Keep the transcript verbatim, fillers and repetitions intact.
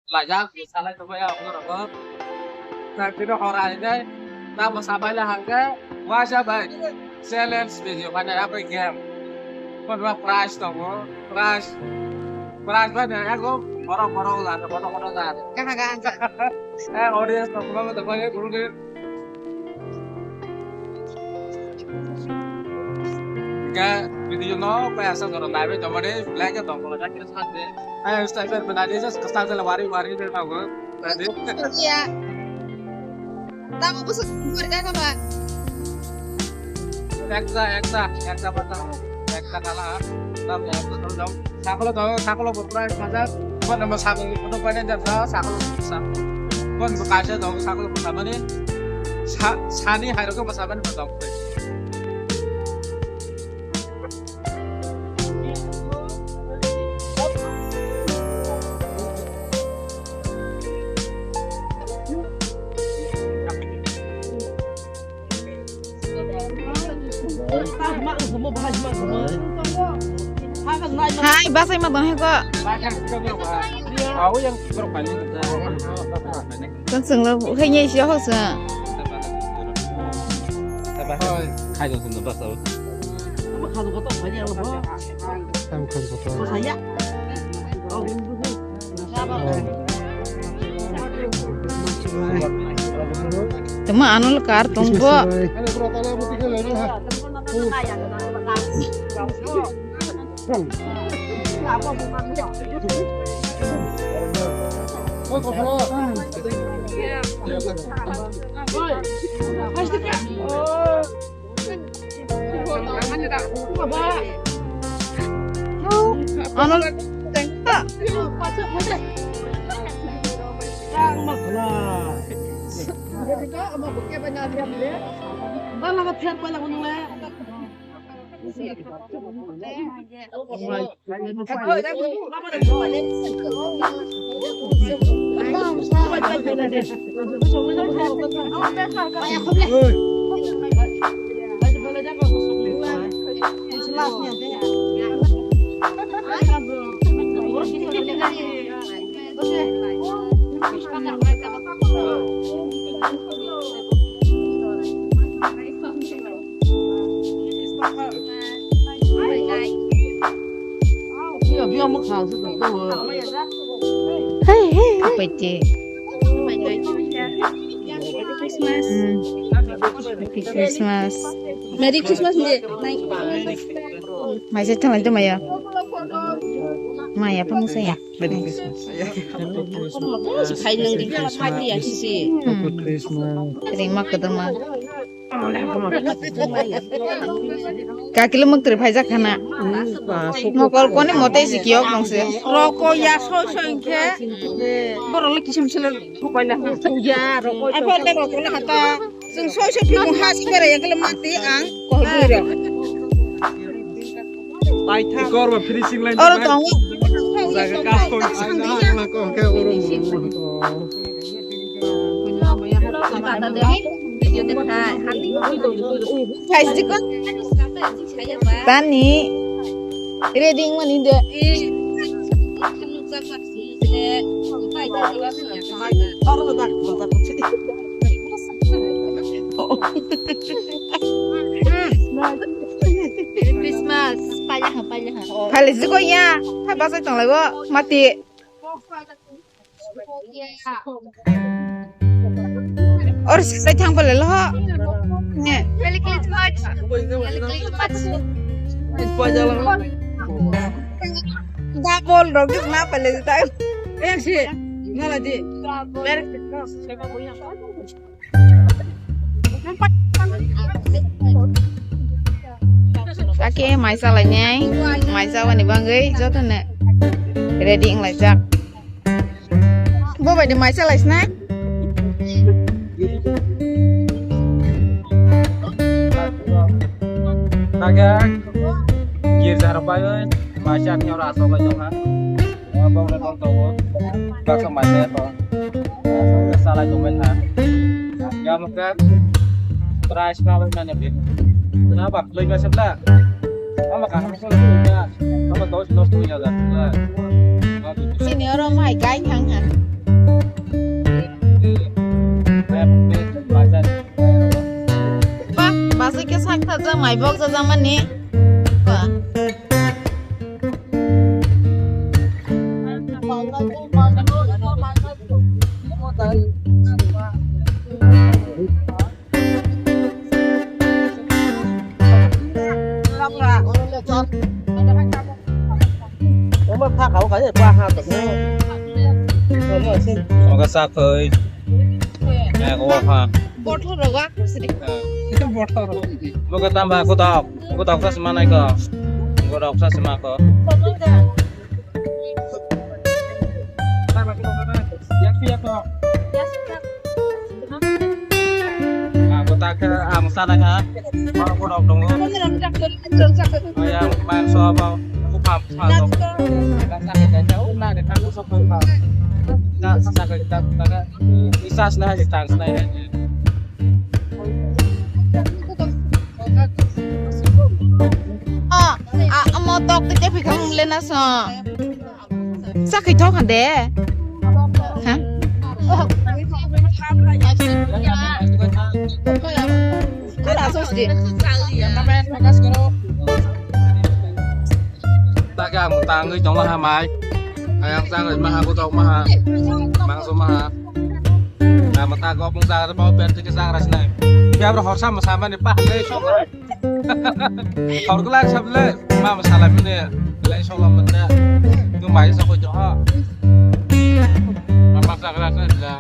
Laijak, salai tongmani ang norok. Tang tini hor hai nai, tamo sabai la hangke, waisa bai, challenge video bai nai, abai game. Kon ba prize tongo, prize, prize bai nai, ako, borok, borok la, borok, borok la. Kaha, kaha, kaha. Eh, audience tongo, borok, borok, borok. Ga video no pa asa doro naibe tomare black ga tong kola jakir sande. Ay style bana de just style la wari wari de tong ko. Iya. Tamo busu gurda ka ba. Ekta, ekta, ekta bata. Ekta kala. Tamo ekta tong. Sakolo to, sakolo bo pura sajak. Bon number sakolo photo pai na jasa, sakolo sa. Bon bo kaisa to, sakolo photo mani sa, sani hai rok bo sa mani photo. Hai, basai ma tong hai ko. Kan senglo, hai ni si ho sa. Hai. Khai do sung do basa. Ang khai do. Tama anol kar tongbo. Ano tengta. Hey, hey, hey. Apa itu? Happy Christmas. Merry Christmas, Maya. Maya, apa musuh ya? Merry Christmas. Hai nang di kala phai di ya sisi. Happy Christmas. Terima kasih, Ma. Kakilo muk teri phai jak khana. Mokol koni mote si kiyok nong se. Roko ya soi soi ke. Boro le kisim sila. Ya roko. Apa le roko le hata. Chwng soi soi phimung ha si berai ya kala mati ang. Kohol bui rok. Ikor ba finishing line. Oro tongo. Jaga ka hoi. Ang na kong ke oro. Tani. Ready mani de. Merry Christmas. Pailaha, pailaha. Phale jiko ya. Hai basai tong laibo. Mati. Or sai thang pale lo. Ne. Merry Christmas. Merry Christmas. Double rok na pale ta. Eh si. Nala di. Merry Christmas. Kake maisa lainai, maisa wani bangwi jotono ready wnglaijak. Bo bai de maisa laisinai. Kake girja rok bai maisa ni oro asok lai jokha. Bokle tong tongo. Baksa manya tong. Salai tongbai tha. Yang maka price na bai nanya bin. Na bak loi masa bla. Ama kaham ko loi ya. Ama dos nos tu ya da. Sini oro mai kai thang ha. Ai bok jajakmani. Ba. Omo pha kau kai pa ha to. Omo se. Oga sa khoi. Eh, oga pha. Bothor roga sini. Bothor. Boga tam ba ko dok. Ko dok sa sima nai ko. Ko dok sa sima ko. Ang kota khe ang sana kha. Borok borok tongo. Yang main so ba. Buphang buphang tongo. Sakhe sakhe tang sakhe tang. Isas na hai tang sai. Ah, ah, amo tok te phikang le na so. Sakhi thok hande. Ha? Kala sos di. Taga mutang oi tong ha mai. Ayang sang oi maha, kutok maha. Mangso maha. Na mata gop mung jaga pau pen tike jaga sinai. Biar horsa masa mani pa le sok. Hor glass sable, ma masala mene, lai solo mene. Tu mai sa ko jo ha. Ma ma sa glass na la.